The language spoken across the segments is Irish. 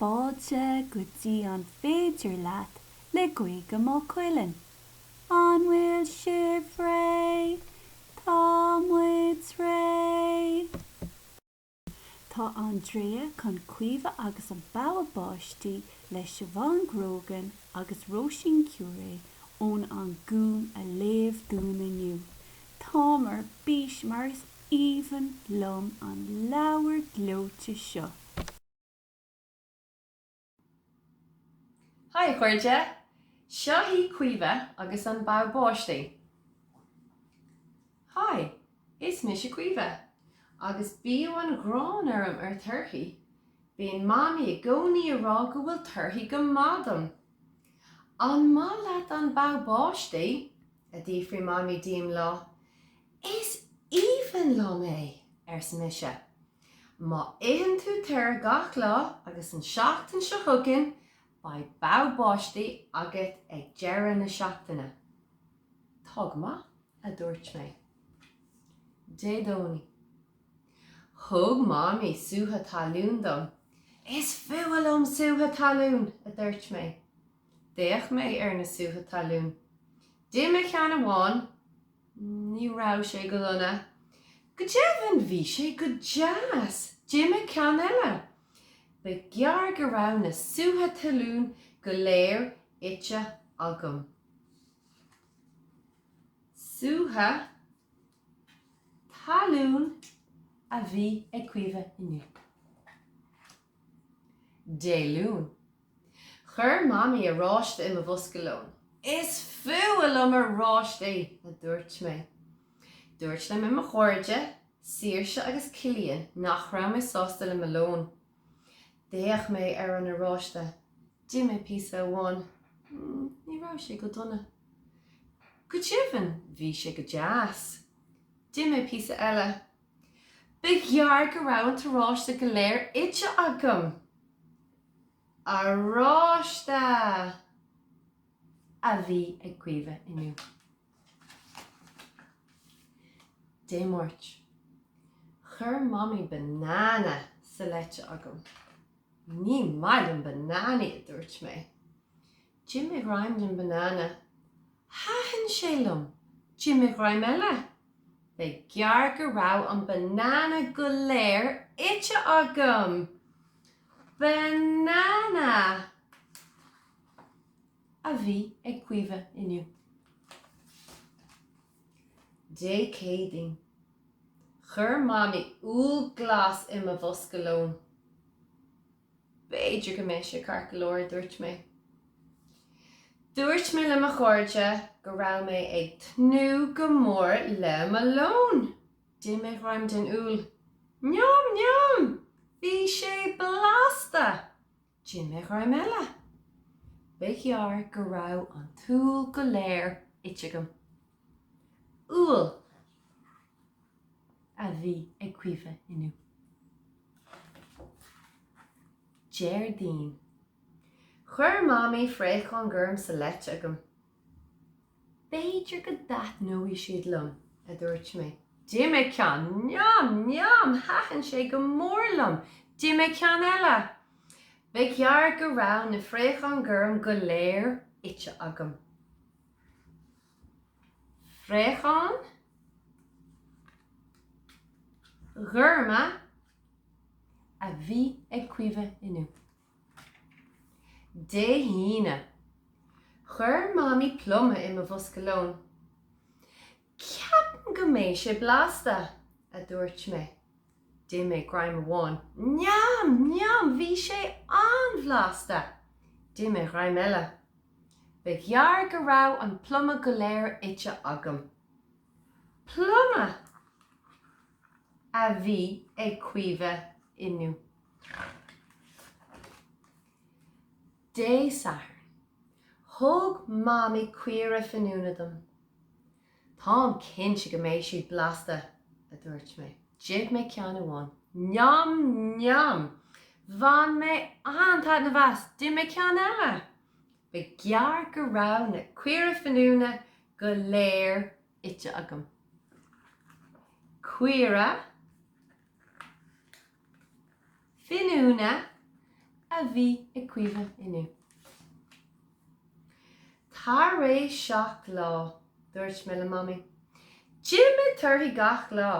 Fáilte go dtí An Féidir Leat le Caoimhe Maigh Cuilinn. An bhfuil sibh réidh? Tá muid réidh! Tá Andrea chun Caoimhe agus an Bogha Báistí le Siobhán Grogan agus Róisín Curé ón An Gúm a léamh dúinn inniu. Táim ar bís mar is aoibhinn liom an leabhar gleoite seo. Haigh a chairde! Seo í Caoimhe agus an Bogha Báistí. Haigh, is mise Caoimhe agus bíodh an ghráin orm ar thorthaí. Bíonn Mamaí i gcónaí a rá go bhfuil torthaí go maith dom. An maith leat an bogha báistí? a d'fhiafraigh Mamaí díom lá. Is aoibhinn liom é! arsa mise. Má itheann tú toradh gach lá agus an seachtain seo chugainn beidh bogha báistí agat ag deireadh na seachtaine. Tá go maith, a dúirt mé. Dé Domhnaigh. Thug Mamaí sútha talún dom. Is fuath liom sútha talún! a dúirt mé. D'fhéach mé ar na sútha talún. D'ith mé ceann amháin. Ní raibh sé go dona. Go deimhin, bhí sé go deas! D'ith mé ceann eile. Ba ghearr go raibh na sútha talún go léir ite agam. Sútha talún a bhí ag Caoimhe inniu. Dé Luain. Chuir Mamaí oráiste i mo bhosca lóin. Is fuath liom oráistí! a dúirt mé. Dúirt le mo chairde, Saoirse agus Cillian, nach raibh mé sásta le mo lón. D'fhéach mé ar an oráiste. D'ith mé píosa amháin. Ní raibh sé go dona. Go deimhin, bhí sé go deas. D'ith mé píosa eile. Ba ghearr go raibh an t-oráiste go léir ite agam. Oráiste a bhí ag Caoimhe inniu. Dé Máirt. Chuir Mamaí banana sa leite agam. Ní maith liom bananaí, a dúirt mé. D'ith mé greim den banana. Thaitin sé liom! D'ith mé greim eile. Ba ghearr go raibh an banana go léir ite agam! Banana a bhí ag Caoimhe inniu. Dé Céadaoin. Chuir Mamaí úll glas i mo bhosca lóin. B'fhéidir go mbeidh sé ceart go leor, a dúirt mé. Dúirt mé le mo chairde go raibh mé ag tnúth go mór le mo lón. D'ith mé greim den úll. Neam neam! Bhí sé blasta! D'ith mé greim eile. Ba ghearr go raibh an t-úll go léir ite agam. Úll! a bhí ag Caoimhe inniu. Déardaoin. Chuir Mamaí fraochán gorm sa leite agam. B'fhéidir go dtaitneoidh siad liom, a dúirt mé. D'ith mé ceann. Neam! Neam! Thaitin sé go mór liom. D'ith mé ceann eile. Ba ghearr go raibh na fraocháin gorm go léir ite agam. Fraocháin ghorma a bhí ag Caoimhe inniu. Dé hAoine. Chuir Mamaí pluma i mo bhosca lóin. Ceapaim go mbeidh sé blasta, a dúirt mé. D'ith mé greim amháin. Neam! Neam! Bhí sé an-bhlasta! D'ith mé greim eile. Ba ghearr go raibh an pluma go léir ite agam. Pluma a bhí ag Caoimhe inniu. Dé Sathairn. Thug Mamaí caora finiúna dom. Táim cinnte go mbeidh siad blasta, a dúirt mé. D'ith mé ceann amháin. Neam neam! Bhain mé an-taitneamh as! D'ith mé ceann eile! Ba ghearr go raibh na caora finiúna go léir ite agam. Caora finiúna. a bhí ag Caoimhe inniu. Tar éis 7 lá, dúirt mé le Mamaí, D'ith mé torthaí gach lá.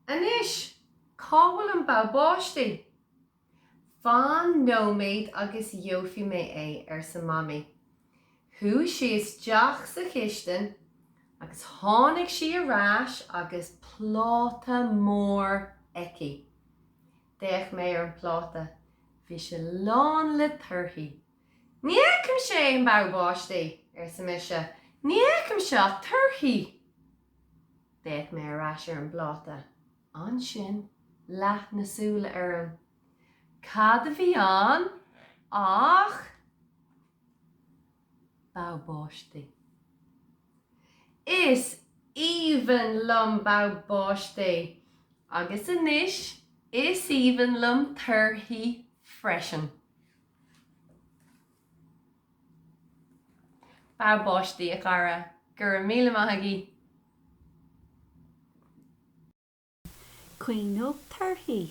Anois, cá bhfuil an bogha báistí? Fan nóiméad agus gheobhaidh mé é, arsa Mamaí. Chuaigh sí isteach sa chistin agus tháinig sí ar ais agus pláta mór aici. D'fhéach mé ar an bpláta. Bhí sé lán le torthaí. Ní fheicimse aon bogha báistí, arsa mise. Ní fheicimse ach torthaí! D'fhéach mé ar ais ar an bpláta. Ansin leath na súile orm. Cad a bhí ann ach bogha báistí. Is aoibhinn liom bogha báistí! Agus anois is aoibhinn liom torthaí freisin. Bogha báistí, a chara. Go raibh míle maith agaibh. Caoineog torthaí.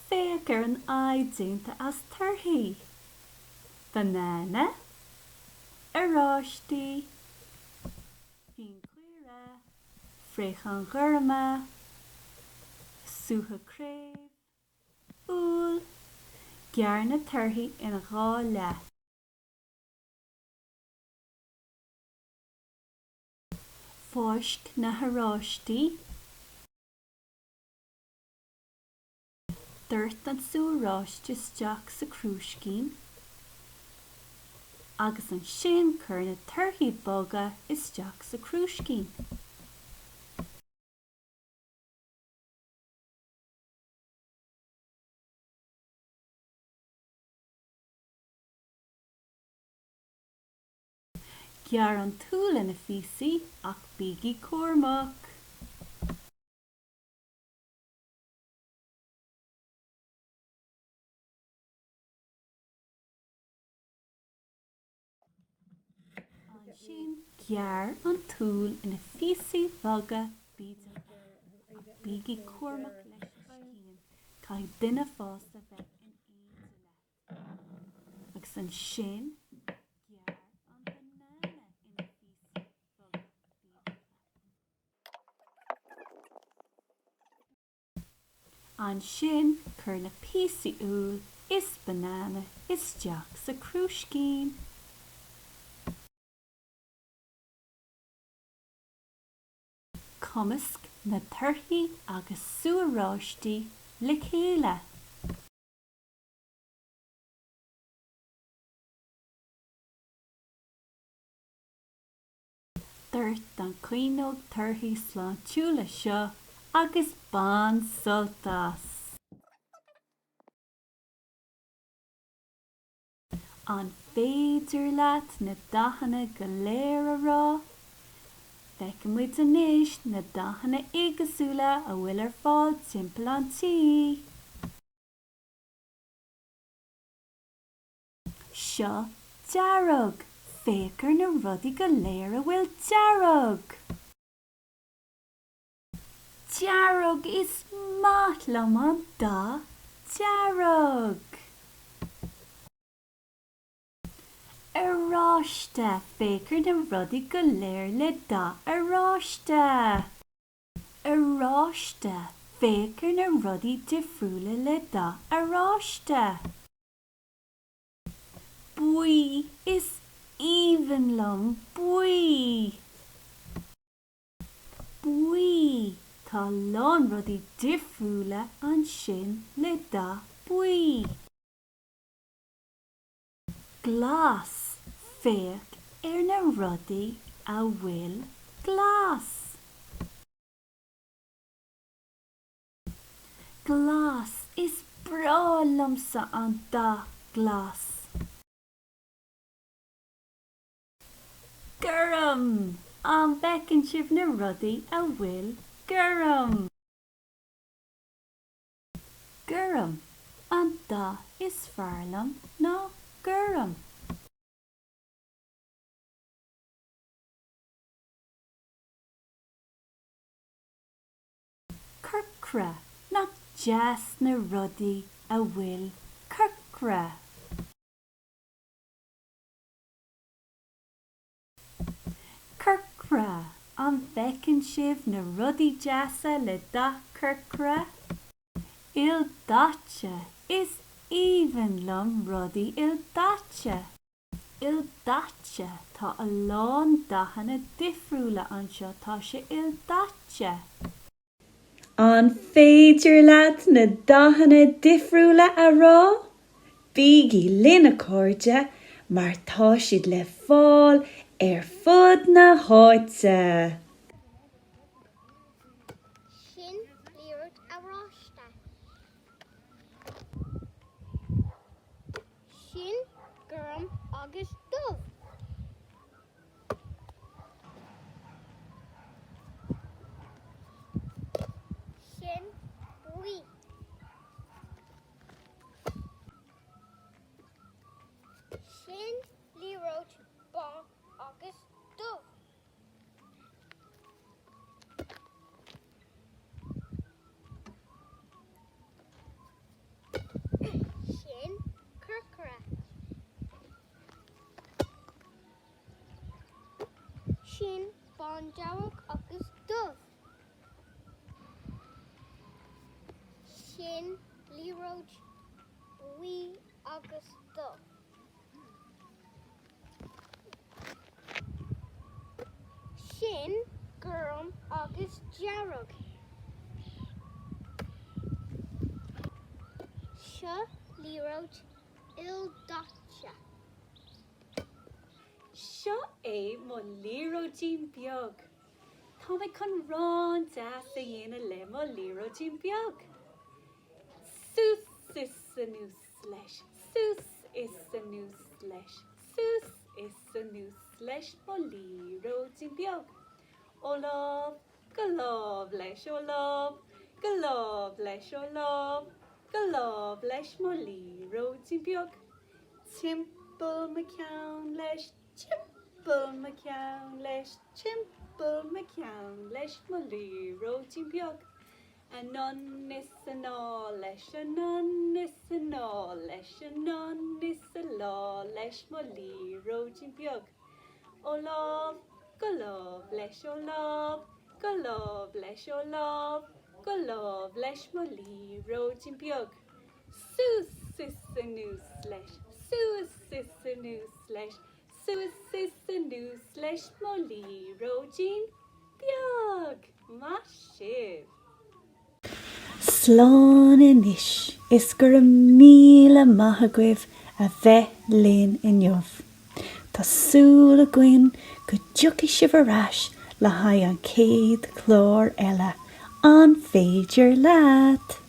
Féach ar an aghaidh déanta as torthaí. Banana. Oráistí. Fíonchaora. Fraocháin ghorma. Sútha craobh. Úll. Gearr na torthaí ina dha leath. Fáisc na horáistí. Doirt an sú oráiste isteach sa chrúiscín agus ansin cuir na torthaí boga isteach sa chrúiscín. Gearr an t-úll ina phíosaí ach bígí cúramach! Ansin gearr an t-úll ina phíosaí beaga bídeacha ach bígí cúramach leis an scian, caithfidh duine fásta bheith in éindí leat. Agus ansin gearr an banana ina phíosaí beaga bídeacha. Ansin cuir na píosaí úill is banana isteach sa chrúiscín. Cumasc na torthaí agus sú oráistí le chéile. Doirt an chaoineog torthaí sláintiúla seo agus bain sult as! An féidir leat na dathanna go léir a rá? Feicfidh muid anois na dathanna éagsúla a bhfuil ar fáil timpeall an tí! Seo dearg! Féach ar na rudaí go léir a bhfuil dearg! Dearg! Is maith liom an dath dearg! Oráiste! Féach ar na rudaí go léir le dath oráiste! Oráiste! Féach ar na rudaí difriúla le dath oráiste! Buí! Is aoibhinn liom buí! Buí! Tá a lán rudaí difriúla ansin le dath buí. Glas, Féach ar na rudaí a bhfuil glas. Glas, Is breá liomsa an dath glas. Gorm, An bhfeiceann sibh na rudaí a bhfuil gorm? Gorm, An dath is fearr liom ná gorm. Corcra, Nach deas na rudaí a. A bhfuil corcra? Corcra! An bhfeiceann sibh na rudaí deasa le dath corcra? Ildaite! Is aoibhinn liom rudaí ildaite! Ildaite! Tá a lán dathanna difriúla anseo, tá sé ildaite! An féidir leat na dathanna difriúla a rá? Bígí linn, a chairde, mar tá siad le fáil ar fud na háite! Sin liathróid oráiste. Sin gorm agus dubh. Sin buí. Sin liathróid bán agus dubh. Sin corcra. Sin bándearg agus dubh. Sin liathróid buí agus dubh. Sin gorm agus dearg. Seo liathróid ildaite. Seo é mo liathróidín beag. Tá mé chun rán deas a dhéanamh le mo liathróidín beag. Suas is anuas leis, suas is anuas leis, suas is anuas leis mo liathróidín beag. Ó lámh go lámh leis, ó lámh go lámh leis, ó lámh go lámh leis mo liathróidín beag. Timpeall mo cheann leis, timpeall mo cheann leis, timpeall mo cheann leis mo liathróidín beag. Anonn is anall leis, anonn is anall leis, anonn is anall leis mo liathróidín beag. Ó lámh go lámh leis, ó lámh go lámh leis, ó lámh go lámh leis mo liathróidín beag. Suas is anuas leis, suas is anuas leis, suas is anuas leis mo liathróidín beag. Maith sibh! Slán anois is go raibh míle maith agaibh a bheith linn inniu. Tá súil againn go dtiocfaidh sibh ar ais le haghaidh an chéad chlár eile, An Féidir Leat?